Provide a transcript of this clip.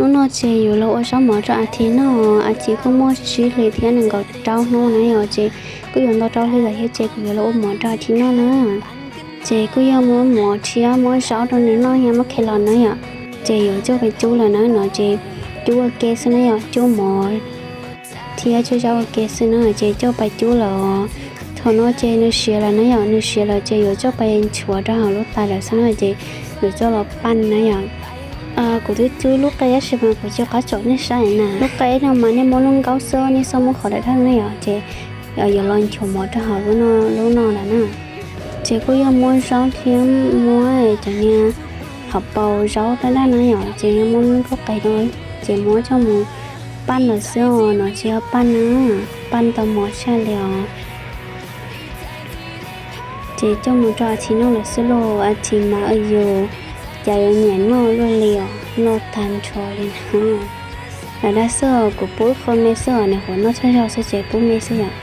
Hnub no ces yuav los ua zaub mov rau A Thi noj. A Thi kuj muaj tsib hlis thiab nees nkaum rau hnub na yom, ces kuj yuav ntau rau hli lawm thiab ces kuv yuav los ua mov rau A Thi noj na. Ces kuj yog muab mov thiab muab zaub rau nws noj thiab muab khe los na yom. Ces yuav coj pais cub lawm na no ces cub ua ke xwb na yom, cub mov thiab cub zaub ua ke xwb na ces coj pais cub lawm. Thaum no ces nws siav lawm na yom, nws siav lawm ces yuav coj pais nchuav rau hauv lub tais lawm xwb na ces yuav coj los paj na yom. Kuv twb cub lub qe tab sis mas kuv tsis qab tsom nej saib na. Lub qe no mas nej muab lub nkaub xwb, nej txhob muab qhov daim daj na yom, ces yuav los nchuav mov rau hauv lub no lawm na. Ces kuj yog muab zaub thiab muab cov niag hauv paus zaub daj daj na yom, ces yog muab lub qe no ces muab coj mus paj lawm xwb os, no tsis yog paj na, paj tau mov tshaj li os. Ces coj mus rau A Thi noj lawm xwb lauj. A Thi mas yus cas yuav nyiam noj luaj li os, noj tag nrho li na. Lam dag xwb os, kuv pub ib qho me xwb os, nws qhuav noj tag zog xwb ces pub me xwb yom.